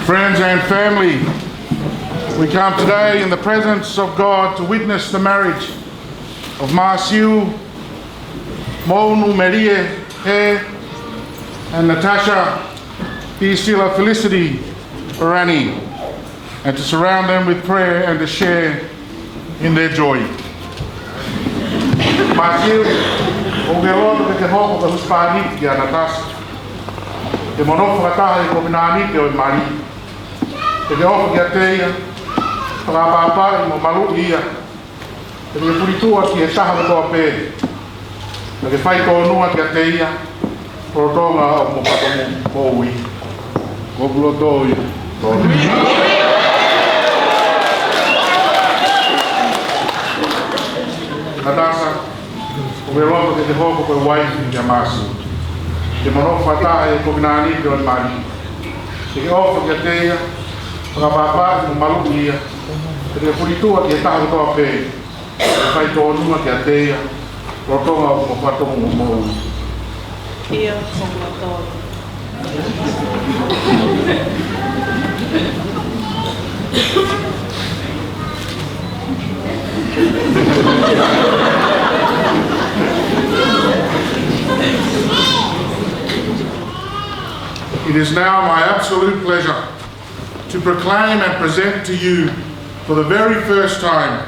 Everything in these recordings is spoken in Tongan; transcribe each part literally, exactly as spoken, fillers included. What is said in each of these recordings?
Friends and family, we come today in the presence of God to witness the marriage of Masiu Mounumelie Hē and Natasha Pisila Felicity Rani, and to surround them with prayer and to share in their joy. Masiu, ʻoku ke loto ke ke hoko ko e husepāniti kia Natasha. Ke mo nofo fakataha ʻi he kovinānite ʻo e mali. Ke ke ʻofa kiate ia, fakaʻapaʻapaʻi mo maluʻi ia. Ke ke fulituʻa ki he taha kotoa pē. Ke ke faitōnua kiate ia, lolotonga hoʻomo fakamoʻui. Ko hoku loto ia. Natasha, ʻoku ke loto ke ke hoko ko e uaifi kia Masiu. Ke mo nofo fakataha ʻi he kovinānite ʻo e mali. Ke ke ʻofa kiate ia, fakaʻapaʻapaʻi mo maluʻi ia. Ke ke fulituʻa ki he taha kotoa pē. Ke ke faitōnua kiate ia, lolotonga hoʻomo fakamoʻui. ʻIo, ko hoku loto. It is now my absolute pleasure to proclaim and present to you for the very first time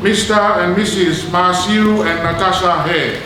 Mister and Missus Masiu and Natasha Hē.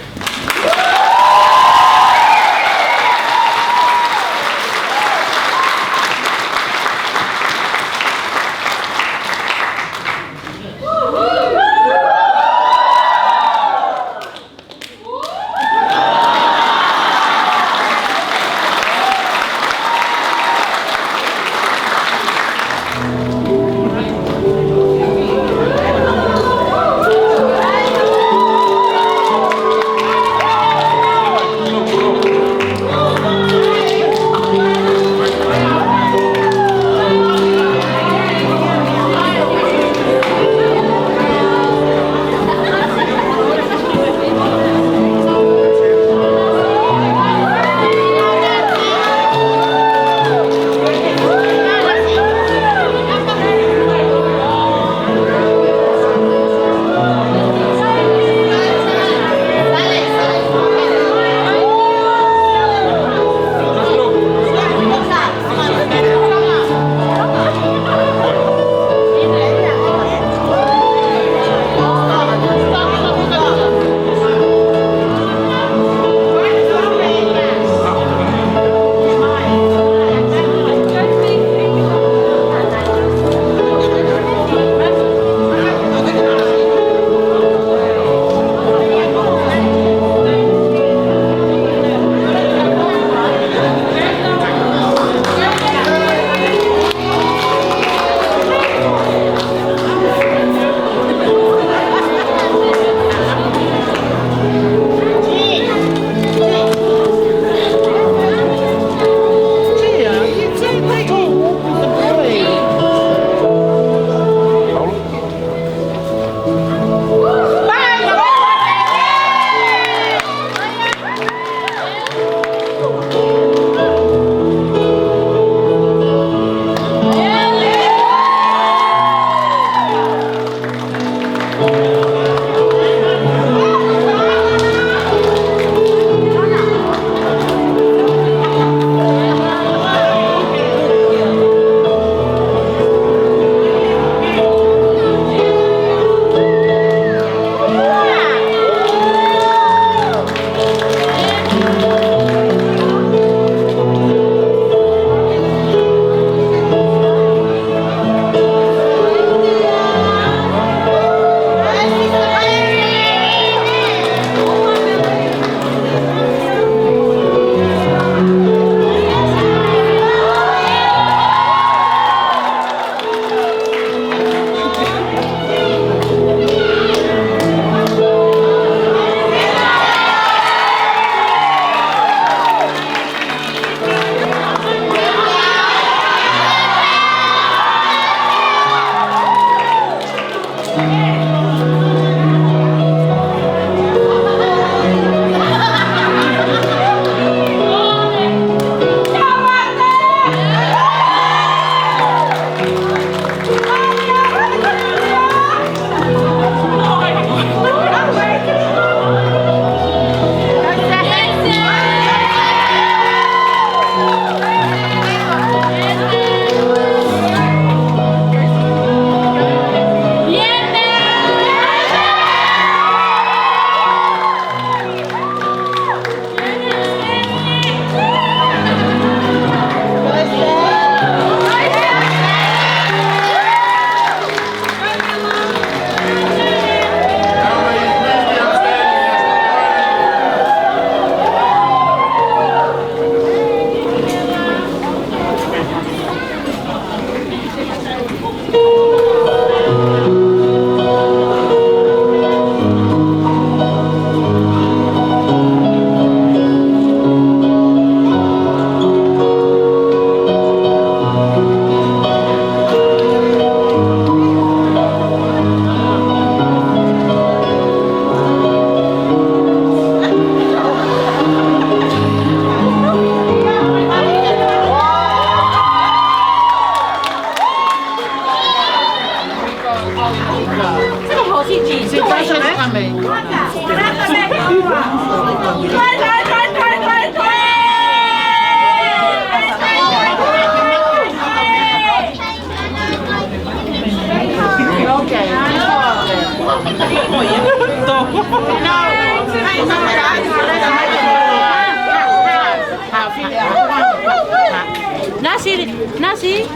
Nasi, nasi.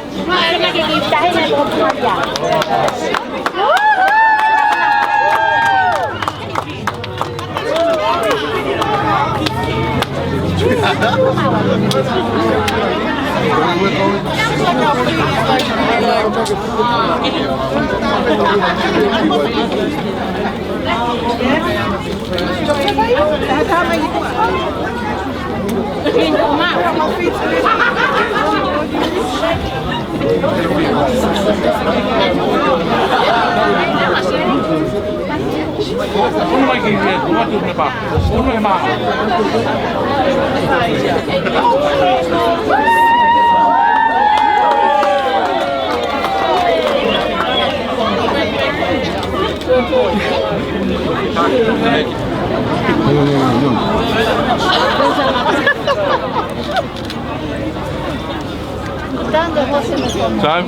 Unu mai ki he, unu atu me pa. Unu e ma. Sai?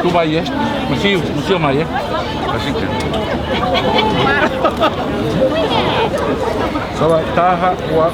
Tuʻu mai ē. Masiu, masiu mai ē. Así que. Sai, taha, ua.